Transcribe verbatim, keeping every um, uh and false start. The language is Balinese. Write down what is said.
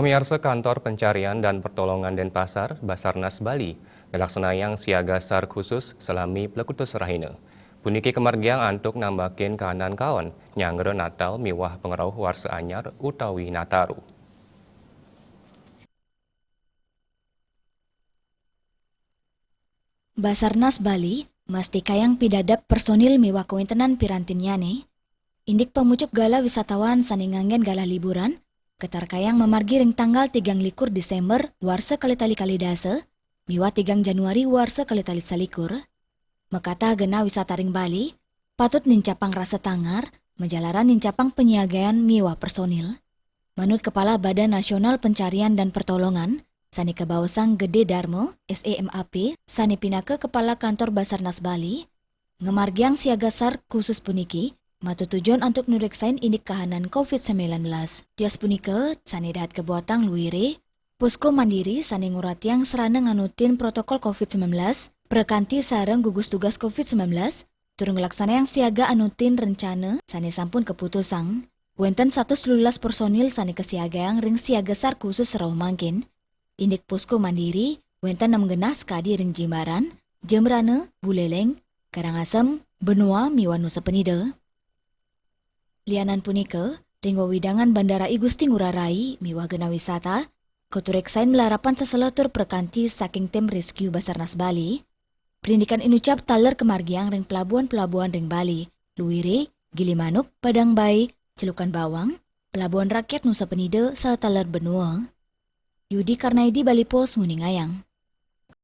Miarsa, Kantor Pencarian dan Pertolongan Denpasar, Basarnas Bali, ngelaksanayang siaga sar khusus salami plekutus rahina. Puniki kamargiang antuk nambakin kahanan kaon nyanggra Natal miwah pangrauh warsa anyar utawi Nataru. Basarnas Bali mastikayang pidadap personil miwah kawéntenan pirantinyané, indik pamucuk galah wisatawan sané nganggén galah liburan, katarkayang mamargi ring tanggal tigang likur Désémber warsa kalih tali kalih dasa miwah tigang Januari warsa kalih tali salikur. Makatah genah wisata ring Bali patut nincapang rasa tangar, majalaran nincapang panyiagaan miwah personil. Manut Kepala Badan Nasional Pencarian dan Pertolongan, sané kabaosang Gedé Darma, S E M A P, sané pinaka Kepala Kantor Basarnas Bali, ngamargiang siaga sar khusus puniki, matutujon antuk nureksain indik kahanan covid sembilan belas. Tios punika, sané dahat kabuatang luiré, Posko Mandiri sané nguratiang sarana nganutin protokol covid sembilan belas, prakanti sareng gugus tugas covid sembilan belas, tur nglaksanayang siaga anutin rencana sané sampun kaputusang. Wénten satus telulas personil sané kasiagayang ring siaga sar khusus rauh mangkin. Indik Posko Mandiri, wénten nem genah sakadi ring Jimbaran, Jembrana, Buléléng, Karangasem, Benoa miwah Nusa Penida. Lianan punika, ring wewidangan Bandara I Gusti Ngurah Rai miwah genah wisata, katureksain malarapan sesela tur prakanti saking tim rescue Basarnas Bali. Prindikan inucap taler kamargiang ring pelabuhan-pelabuhan ring Bali, luiré, Gilimanuk, Padangbai, Celukan Bawang, Pelabuhan Rakyat Nusa Penida, saha taler Benoa. Yudi Karnaidi, Bali Post, nguningayang.